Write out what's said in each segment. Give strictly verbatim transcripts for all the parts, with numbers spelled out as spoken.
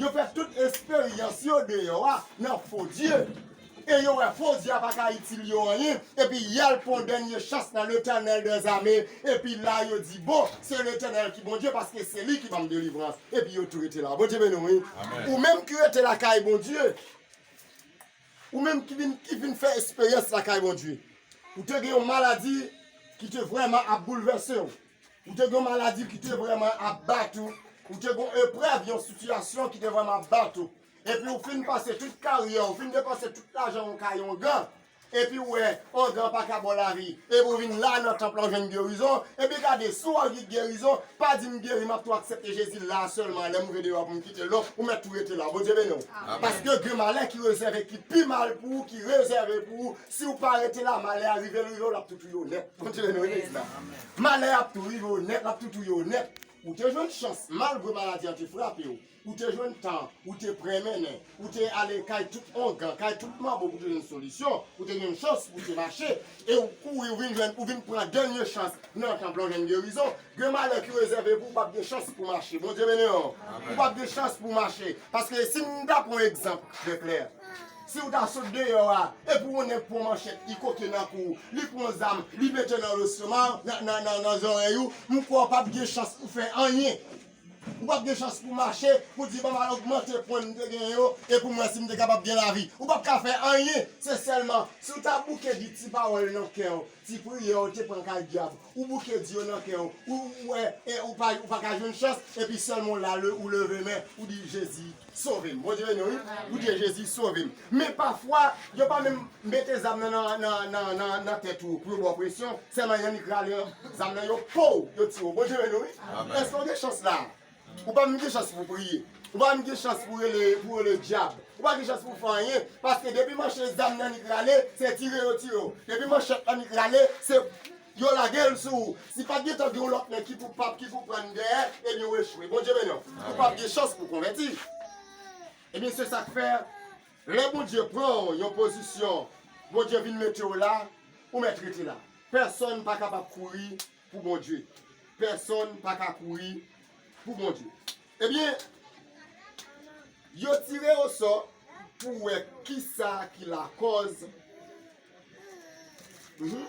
Yo fè tout esperyans yo deyò a nan fo dye. E yo wè fo dye a pa ka itil yo anyen. Epi y al pran dènye chans nan Letènèl dèzame. Epi la, yo di, bon, se Letènèl ki Bondye, paske se li ki ban m delivrans. Epi yo tou rete la. Bondye beni w, wi. Ou menm ki rete lakay Bondye, ou menm ki vin, ki vin fè esperyans lakay Bondye, ou te gen yon maladi ki te vrèman ap boulvèse w. Ou te gen yon maladi ki te vrèman ap bat ou. Ou te gen yon eprèv, yon sitiyasyon ki te vrèman ap bat ou. Epi ou fin pase tout karyè, ou fin depanse tout lajan yon kay ongan. Epi ou wè, ongan pa ka ba w lavi. Epi ou vin la nan tanp lan, ou jwenn gerizon. Epi gade, si w anvi gerizon, pa di m geri, m ap tou aksepte Jezi la sèlman, lè m rive deyò pou m kite l non, ou mèt tou rete la. Bondye beni w. Paske gen malè ki rezève, ki pi mal pou ou, ki rezève pou ou. Si w pa rete la, malè a rive l, rive w, l ap tou touye w nèt. Bondye beni w, legliz la. Malè a ap tou rive w nèt, l ap tou touye w nèt. Ou te jwenn chans, malgre maladi an te frape w. Ou te jwenn tan, ou te pran mennen, ou te ale kay tout ongan, kay tout manbo pou te jwenn solisyon, ou te jwenn chans pou te mache, e ou kouri, ou vin jwenn, ou vin pran dènye chans nan tanp lan, jwenn gerizon. Gen malè ki rezève pou ou, p ap gen chans pou mache. Bondye beni w. Ou p ap gen chans pou mache. Paske si m ta pran yon egzanp trè klè, si w ta sot deyò a, epi yon nèg pran manchèt, li koke nan kou w, li pran zam, li mete nan lestomak, nan, nan, nan, nan zòrèy ou, m kwè w p ap gen chans pou fè anyen. Ou p ap gen chans pou mache, pou di, ban m al ogmante pwen m te genyen yo, e pou m wè si m te kapab gen lavi. Ou p ap ka fè anyen. Se sèlman, si w ta bouke di ti pawòl nan kè w, ti priyè w te pran kay dyab, ou bouke di yo nan kè w, ou, ou wè, e ou pa, ou pa ka jwenn chans, epi sèlman w la, le, ou leve men, ou di, Jezi, sove m. Bondye beni w, wi. Ou di, Jezi, sove m. Men pafwa, yo pa menm mete zam nan, nan, nan, nan, nan, nan tèt ou pou yo ba w presyon. Sèlman y annik rale zam nan, yo pow, yo tiye w. Bondye beni w, wi. Èske w gen chans la? Ou pa menm gen chans pou priye. Ou pa menm gen chans pou rele, pou rele dyab. Ou pa gen chans pou fè anyen. Paske depi manchèt zam nan annik rale, se tire yo tire w. Depi manchèt annik rale, se yo lage l sou ou. Si pa t gentan gen yon lòt nèg ki pou pap, ki pou pran dèyè, ebyen ou echwe. Bondye beni w. Ou p ap gen chans pou konvèti. Ebyen, se sa k fè, lè Bondye pran w yon pozisyon, Bondye vin mete w la, ou mèt rete la. Pèsonn pa kapab kouri pou Bondye. Pèsonn pa ka kouri pou Bondye. Ebyen, yo tire osò pou wè kisa ki lakòz. Mhm.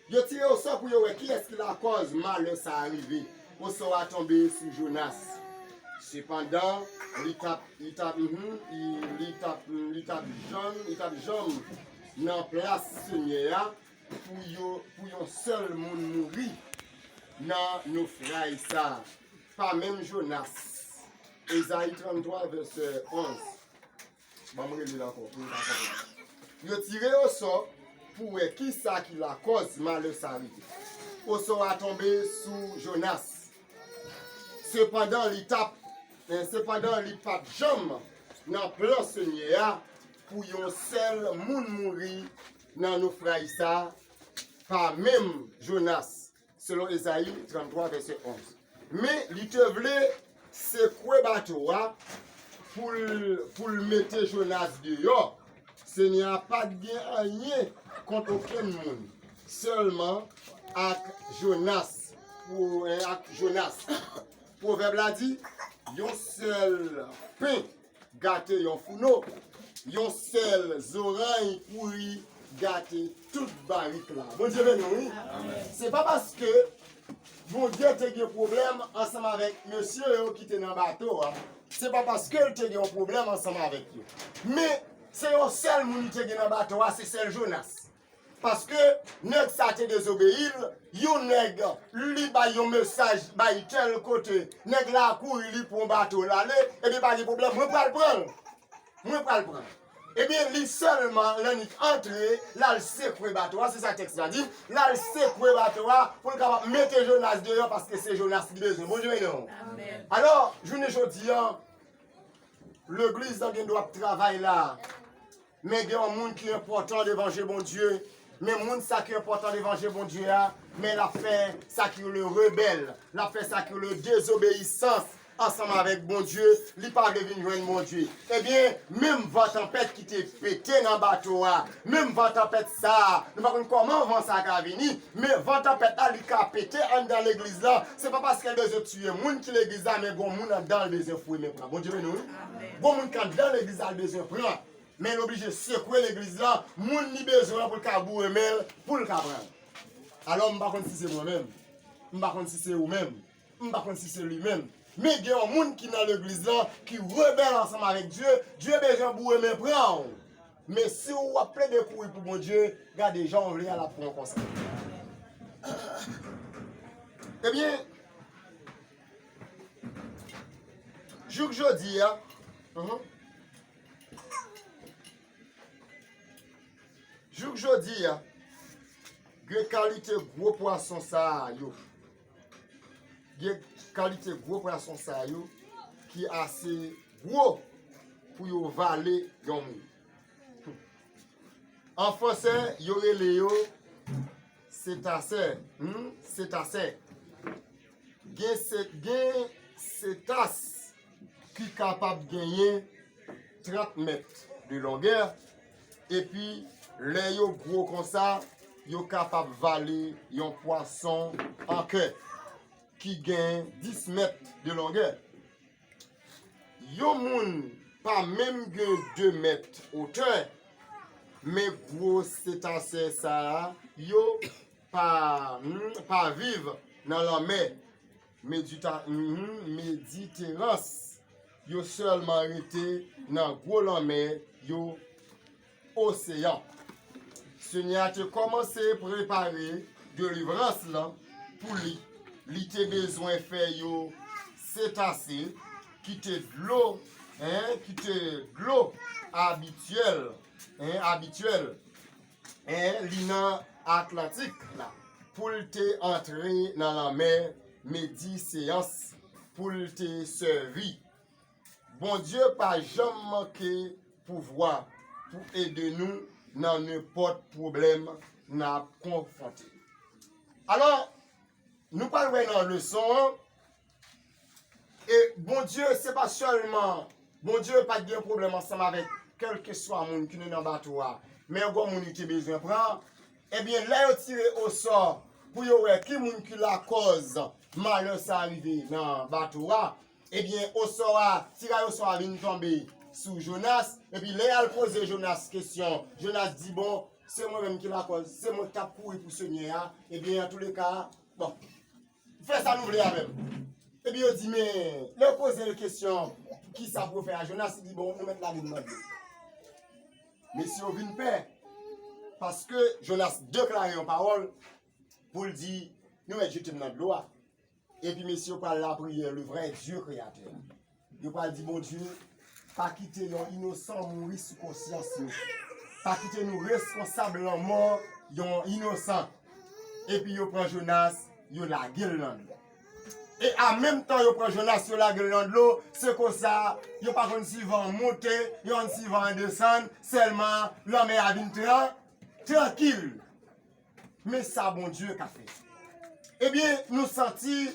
Yo tire osò pou yo wè kiyès ki lakòz malè sa a rive. Osò a tonbe sou Jonas. Sepandan, li t ap, li t ap, mhm, li, li t ap, li t ap janm, li t ap janm nan plas Senyè a pou yo, pou yon sèl moun mouri nan nofray sa a. Pa menm Jonas. Ezayi tranntwa, vèsè onz. Ban m reli l ankò, pou nou ta konprann. Yo tire osò pou wè kisa ki lakòz malè sa rive. Osò a tonbe sou Jonas. Sepandan, li t ap, eh, sepandan, li p ap janm nan plan Senyè a pou yon sèl moun mouri nan nofray sa a, pa menm Jonas. Selon Ezayi tranntwa, vèsè onz. Men li te vle sekwe bato a pou l, pou l mete Jonas deyò. Senyè a pa t gen anyen kont okenn moun, sèlman ak Jonas, pou, eh, ak Jonas. Pwovèb la di, yon sèl pen gate yon founo, yon sèl zoranj pouri gate tout barik la. Bondye beni w, wi. Se pa paske Bondye te gen pwoblèm ansanm avèk mesye yo ki te nan bato a. Se pa paske l te gen yon pwoblèm ansanm avèk yo. Men, se yon sèl moun li te gen nan bato a, se sèl Jonas. Paske nèg sa te dezobeyi l, yon nèg, li bay yon mesaj bay tèl kote, nèg la kouri, li pran bato l ale, ebyen pa gen pwoblèm, mwen pral pran l. Mwen pral pran l. Ebyen, li sèlman, l annik antre, l al sekwe bato a, se sa tèks la di, l al sekwe bato a pou l kapab mete Jonas deyò, paske se Jonas li bezwen. Bondye beni w. Alò, jounen jodi a, legliz lan gen dwa ap travay la. Men gen yon moun ki enpòtan devan je Bondye. Men moun sa ki enpòtan devan je Bondye a, men l ap fè sa ki rele rebèl. L ap fè sa ki rele dezobeyisans. ansanm avèk Bondye, li pa vle vin jwenn Bondye. Ebyen, menm van tanpèt ki te pete nan bato a, menm van tanpèt sa a, nou pa konn kòman van sa a ka vini, men van tanpèt la, li ka pete anndan legliz la. Se pa paske l bezwen tiye moun ki legliz la, men gon moun anndan l bezwen foure men pran. Bondye beni w, wi. Gon moun ki anndan legliz la, l bezwen pran. Men l oblije sekwe legliz la, moun li bezwen an pou l ka boure men l, pou l ka pran. Alò, m pa konn si se mwen menm. M pa konn si se ou menm. M pa konn si se li menm. Men gen yon moun ki nan legliz la, ki rebèl ansanm avèk Dye. Dye bezwen boure men pran w. Men si w ap plede kouri pou Bondye, gade jan w vle a, l ap pran w konsa. Ebyen, jouk jodi a, mhm. Jouk jodi a, gen kalite gwo pwason sa a yo. Gen kalite gwo pwason sa a yo ki ase gwo pou yo vale yon moun. An fransè, yo rele yo setasè. Hmm, setasè. Gen se-, gen setas ki kapab genyen trant mèt de longè, epi lè yo gwo konsa, yo kapab vale yon pwason an kè ki gen dis mèt de longè. Yon moun pa menm gen de mèt otè, men gwo setasè sa a yo pa, hmm, pa viv nan lanmè Medita-, hmm, Mediterans. Yo sèlman rete nan gwo lanmè yo, oseyan. Senyè a te kòmanse prepare delivrans lan pou li. Li te bezwen fè yo setase kite dlo, en, kite dlo abityèl, en, abityèl, en, li nan Atlantik la, pou l te antre nan lanmè Mediterans, pou l te sèvi. Bondye pa janm manke pouvwa pou ede nou nan nenpòt pwoblèm n ap konfwonte. Alò, nou pral wè nan leson an, e Bondye, se pa sèlman, Bondye pa t gen pwoblèm ansanm avèk kèlkeswa moun ki te nan bato a, men yon gwo moun li te bezwen pran. Ebyen, lè yo tire osò pou yo wè ki moun ki lakòz malè sa rive nan bato a, ebyen, osò a, tiray osò a vin tonbe sou Jonas, epi lè y al poze Jonas kesyon, Jonas di, "Bon, se mwen menm ki lakòz, se mwen ki t ap kouri pou Senyè a, ebyen, antouleka, bon, fè sa nou vle avè m." Epi yo di, "Men," lè yo poze l kesyon, "Kisa pou yo fè a Jonas?" Li di, "Bon, nou mèt lage m nan dlo." Mesye yo vin pè, paske Jonas deklare yon pawòl pou l di, "Nou mèt jete m nan dlo a." Epi mesye yo pral lapriyè le vrè Dye kreyatè a. Yo pral di, "Bondye, pa kite yon inosan mouri sou konsyans nou. Pa kite nou reskonsab lanmò yon inosan." Epi yo pran Jonas, yo lage l nan dlo. E an menm tan yo pran Jonas, yo lage l nan dlo, se konsa, yo pa konn si van an monte, yo konn si van an desann, sèlman lanmè a vin tran-, trankil. Men sa Bondye ka fè. Ebyen, nou santi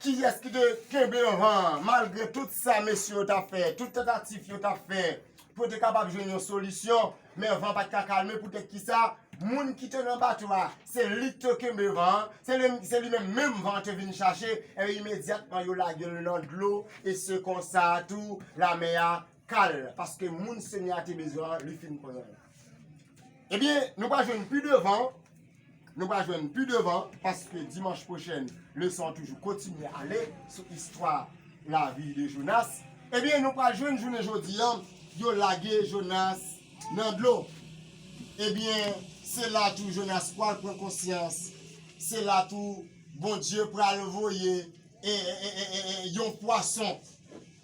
kiyès ki te kenbe van an, malgre tout sa mesye yo t ap fè, tout tantativ yo t ap fè pou yo te kapab jwenn yon solisyon, men van pa t ka kalme. Poutèt kisa? Moun ki te nan bato a, se li ki te kenbe van an, se li, se li menm, menm van an te vin chache, e imedyatman yo lage l nan dlo, e se konsa tou, lamè a kal, paske moun Senyè a te bezwen an, li fin pran l. Ebyen, nou pral jwenn pi devan, nou pral jwenn pi devan, paske dimanch pwochèn, leson an toujou kontinye ale sou istwa lavi de Jonas. Ebyen, nou pral jwenn jounen jodi an, yo lage Jonas nan dlo. Ebyen, se la tou Jonas pral pran konsyans. Se la tou Bondye pral voye e, e, e, e, e, yon pwason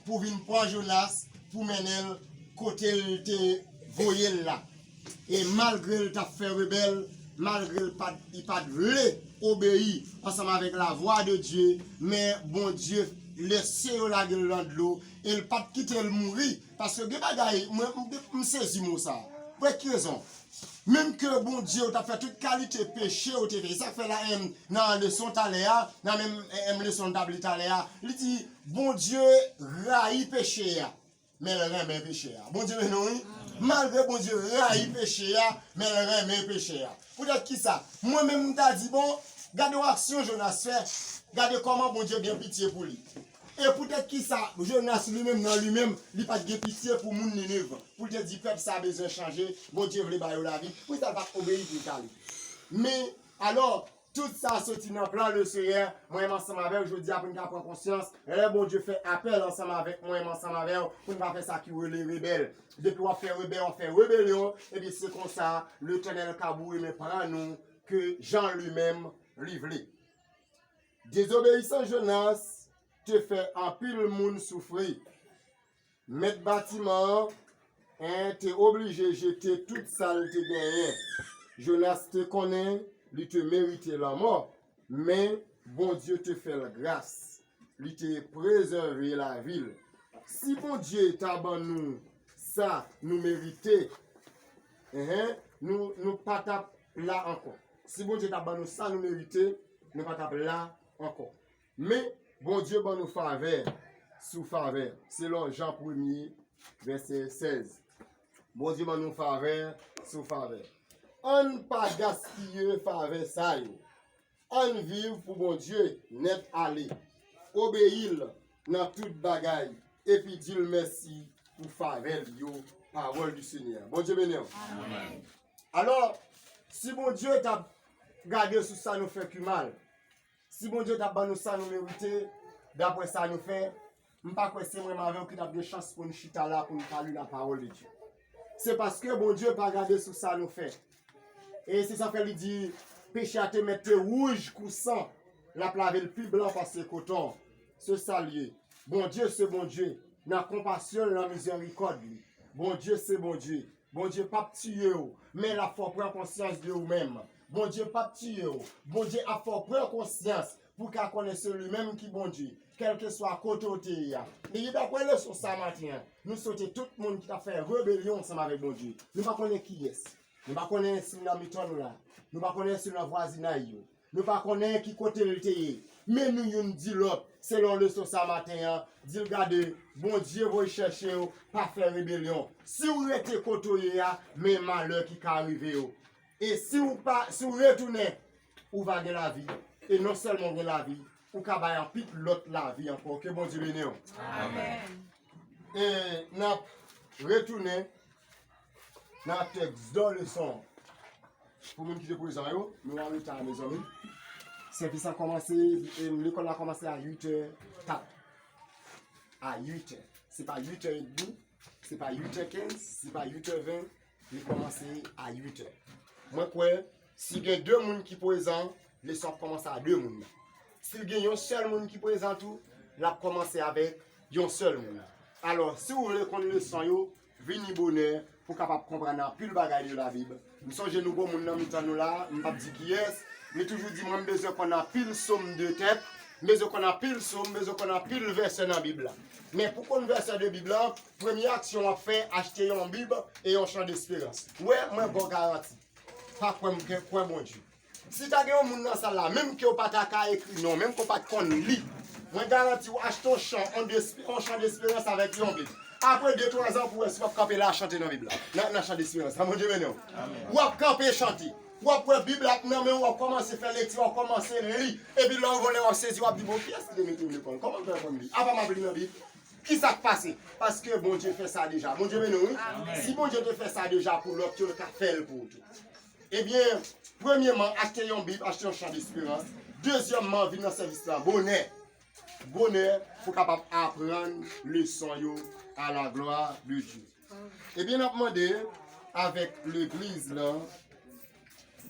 pou vin pran Jonas, pou mennen l kote l te voye l la. E malgre l t ap fè rebèl, malgre l pa t, li pa t vle obeyi ansanm avèk lavwa de Dye, men Bondye lese yo lage l nan dlo, e l pa t kite l mouri, paske gen bagay, mwen, m, m sezi mo sa. Pou kèk rezon. Menm ke Bondye ou t ap fè tout kalite peche ou te fè. E sa k fè la, em, nan leson talè a, nan menm, em, leson n t ap li talè a, li di, Bondye rayi peche a, men l renmen peche a. Bondye beni w, wi. Malgre Bondye rayi peche a, men l renmen peche a. Poutèt ki sa? Mwen menm, m ta di, bon, gade yon aksyon Jonas fè, gade kòman Bondye gen pitye pou li. E poutèt ki sa, Jonas li menm, nan li menm, li pa t gen pitye pou moun Niniv, pou l te di, pèp sa bezwen chanje, Bondye vle ba yo lavi, poukisa l pa t obeyi pou l t ale? Men, alò, tout sa soti nan plan Lesenyè, mwen menm ansanm avè w, jodi a pou n ka pran konsyans, lè Bondye fè apèl ansanm avèk mwen menm ansanm avè w, pou n pa fè sa ki rele rebèl. Depi w ap fè rebèl, w ap fè rebelyon, epi se konsa, Letènèl ka boure men pran nou, ke jan li menm li vle. Dezobeyisans Jonas te fè anpil moun soufri. Mèt batiman an, en, te oblije jete tout sa l te genyen. Jonas te konnen li te merite lanmò, men Bondye te fè l gras. Li te prezève lavi l. Si Bondye ta ban nou sa nou merite, enhen, nou, nou pa t ap la ankò. Si Bondye ta ban nou sa nou merite, nou pa t ap la ankò. Men, Bondye ban nou favè sou favè, selon Jan premye, vèsè sèz. Bondye ban nou favè sou favè. Ann pa gaspiye favè sa yo. Ann viv pou Bondye nèt ale. Obeyi l nan tout bagay, epi di l mèsi pou favè l yo. Pawòl di Senyè. Bondye beni w. Amèn. Alò, si Bondye t ap gade sou sa nou fè ki mal, si Bondye t ap ban nou sa nou merite, daprè sa nou fè, m pa kwè se mwen m avè w ki t ap gen chans pou n chita la, pou n ka li lapawòl de Dye. Se paske Bondye pa gade sou sa nou fè. E se sa fè li di, peche a te mèt te wouj kou san, l ap lave l pi blan pase koton. Se sa l ye. Bondye se Bondye, nan konpasyon l, nan mizèrikòd li. Bondye se Bondye. Bondye p ap tiye w, men l ap fè w pran konsyans de ou menm. Bondye p ap tiye w. Bondye ap fè w pran konsyans pou w ka konnen se li menm ki Bondye, kèlkeswa kote w te ye a. E daprè leson sa maten an, nou swete tout moun ki t ap fè rebelyon ansanm avèk Bondye. Nou pa konnen kiyès. Nou pa konnen si l nan mitan nou la. Nou pa konnen si l nan vwazinay yo. Nou pa konnen ki kote l te ye. Men nou youn di lòt, selon leson sa maten an, di l gade, Bondye voye chèche w, pa fè rebelyon. Si w rete kote w ye a, men malè ki ka rive w. E si w pa, si w retounen, ou va gen lavi. E non sèlman w gen lavi, ou ka bay anpil lòt lavi ankò. Ke Bondye beni w. Amèn. E n ap retounen nan tèks de leson an. Pou moun ki te prezan yo, nou an reta, mezanmi. Sèvis la kòmanse, e, lekòl la kòmanse a uit è tap. A uit è. Se pa uit è edmi, se pa uit è kenz, se pa uit è ven, li kòmanse a uit è. Mwen kwè, si gen de moun ki prezan, leson ap kòmanse a de moun nan. Si gen yon sèl moun ki prezan tou, l ap kòmanse avèk yon sèl moun. Alò, si w vle konn leson yo, vini bonè pou w kapab konprann anpil bagay de Labib. M sonje nou gon moun nan mitan nou la, m p ap di kiyès, li toujou di mwen m bezwen konn anpil sòm de tèt, m bezwen konn anpil sòm, m bezwen konn anpil vèsè nan Bib la. Men pou konn vèsè de Bib la, premye aksyon w ap fè, achte yon Bib e yon chan desperans. Wè, mwen ba w garanti. Pa kwè m, kwè Bondye. Si ta gen yon moun nan sal la, menm ke w pa ta ka ekri non, menm ke w pa t konn li, mwen garanti w achte yon chan, yon desp-, yon chan desperans avèk yon Bib. Apre de, twa zan, pou w wè si w ap kanpe la chante nan Bib la, nan, nan chan desperans la. Bondye beni w. Amèn. W ap kanpe chante. W ap wè Bib la nan men w, w ap kòmanse fè lekti, w ap kòmanse li. Epi lè w vole, w ap sezi, w ap di, "Bon, kiyès ki te mete m lekòl? Kòman m fè konn li? Apa m ap li nan Bib?" Ki sa k pase? Paske Bondye fè sa deja. Bondye beni w, wi. Amèn. Si Bondye te fè sa deja pou lòt yo, l ka fè l pou ou tou. Ebyen, premyeman, achte yon Bib, achte yon chan desperans. Dezyèmman, vin nan sèvis la bonè. Bonè pou w kapab aprann leson yo à la gloire de Dieu. Ebyen, n ap mande avèk legliz la,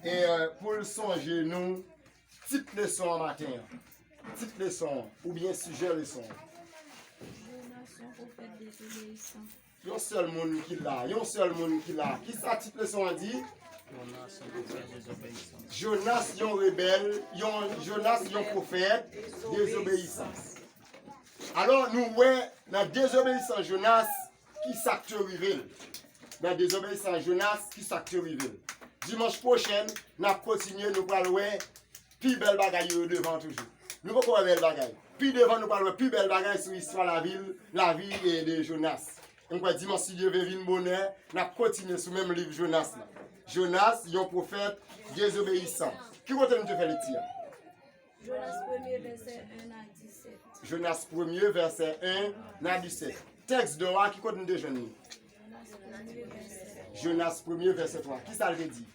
e, pou l sonje nou tit leson an maten an. Tit leson an, oubyen sijè leson an. Jonas, yon pwofèt dezobeyisan. Yon sèl moun ki la, yon sèl moun ki la. Kisa tit leson an di? Jonas, yon pwofèt dezobeyisan. Jonas, yon rebèl, yon, Jonas, yon pwofèt dezobeyisan. Alò, nou wè nan dezobeyisans Jonas, kisa k te rive l? nan dezobeyisans Jonas, ki sa k te rive l. Dimanch pwochen, n ap kontinye, nou pral wè pi bèl bagay yo devan toujou. Nou poko wè bèl bagay. Pi devan, nou pral wè pi bèl bagay sou istwa lavi, lavi, e, de Jonas. M kwè dimanch, si Dye vle, vin bonè, n ap kontinye sou menm liv Jonas la. Jonas, yon pwofèt dezobeyisan. Ki kote nou te fè lekti a? Jonas premye, vèsè en a disèt. Jonas premye, vèsè en a disèt. Tèks dò a, ki kote nou te jwenn li? Jonas premye, vèsè twa. Jonas premye, vèsè twa. Ki sa l te di?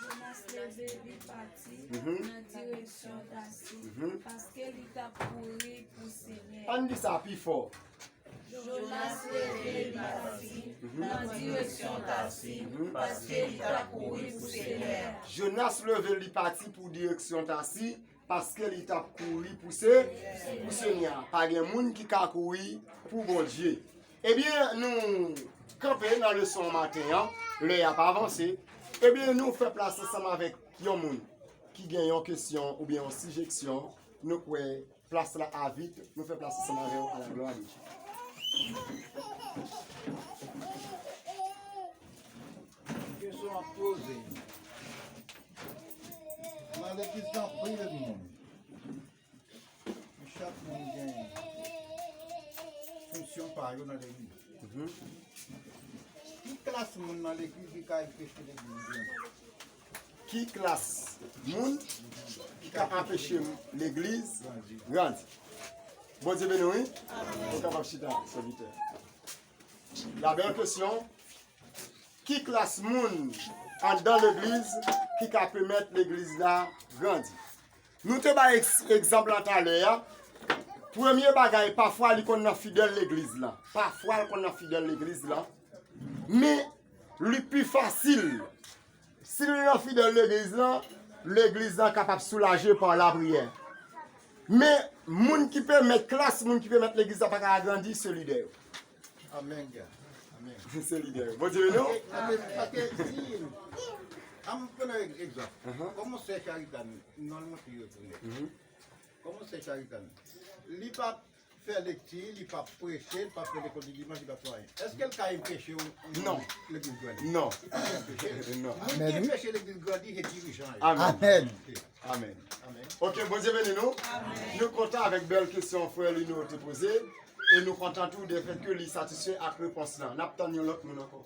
Jonas leve, li pati nan direksyon Tasi, paske li t ap kouri pou Senyè. Ann di sa pi fò. Jonas leve, li pati nan direksyon Tasi, paske li t ap kouri pou Senyè a. Jonas leve, li pati pou direksyon Tasi, paske li t ap kouri pou Se-, pou Senyè a. Pa gen moun ki ka kouri pou Bondye. Ebyen, nou kanpe nan leson an maten an, lè y ap avanse. Ebyen, nou fè plas ansanm avèk yon moun ki gen yon kesyon oubyen yon sijeksyon, nou kwè plas la a vid, nou fè plas ansanm avè w à la gloire de Dieu. Kesyon ap poze. Nan legliz nan anpil moun. Chak moun gen fonksyon pa yo nan legliz. Ki klas moun nan legliz ki ka anpeche legliz grandi? Ki klas moun ki ka anpeche legliz grandi? Bondye beni w, wi. Ou kapab chita, sèvitè. La bèl kesyon. Ki klas moun anndan legliz ki ka pèmèt legliz la grandi? Nou te bay ex-, egzanp la talè a. Premye bagay, pafwa li konn nan fidèl legliz la. Pafwa li konn nan fidèl legliz la. Men, li pi fasil. Si li nan fidèl legliz la, legliz la kapab soulaje pa lapriyè. Men, moun ki pèmèt, klas moun ki pèmèt legliz la pa ka agrandi, se lidè yo. Amèn. Amèn. Se lidè yo. Bondye beni w. Paske, paske si, an m pran yon egzanp. Kòman sè Charita, non, l montre yo tounen. Kòman sè Charita, li p ap fè lekti, li p ap preche, li p ap fè lekòl di dimanch, li p ap fè anyen. Èske l ka anpeche w? Non. Legliz grandi? Non. Li p ap anpeche l. Non. Moun ki anpeche legliz grandi, se dirijan yo. Amèn. Amèn. Ok. Amèn. Ok, Bondye beni nou. Amèn. Nou kontan avèk bèl kesyon frè Lino te poze. E nou kontan tou de fèt ke li satisfè ak repons lan. N ap tann yon lòt moun ankò.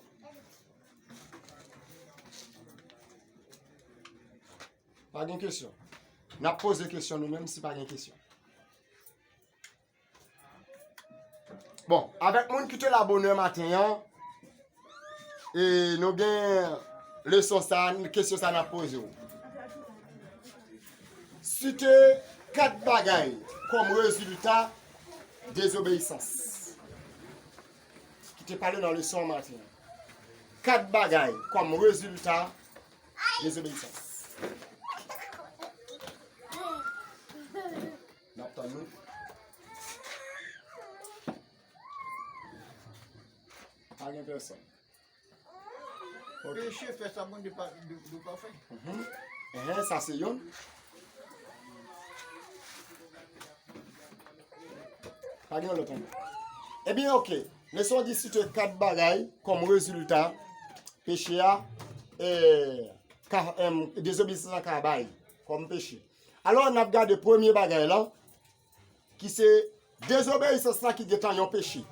Pa gen kesyon. N ap poze kesyon nou menm si pa gen kesyon. Bon, avèk moun ki te la bonè maten an, e nou gen leson sa, kesyon sa n ap poze w. Site kat bagay kòm rezilta dezobeyisans ki te pale nan leson an maten an. Kat bagay kòm rezilta dezobeyisans. N ap tann nou. Pa gen pèsonn. Ok. Peche fè sa Bondye pa, di, di w pa fè. Mhm. Enhen, sa se youn. Pa gen yon lòt ankò. Ebyen, ok. Leson an di site kat bagay kòm rezilta peche a, eh, ka, em, dezobeyisans lan ka bay kòm peche. Alò, n ap gade premye bagay la, ki se dezobeyisans la ki gentan yon peche.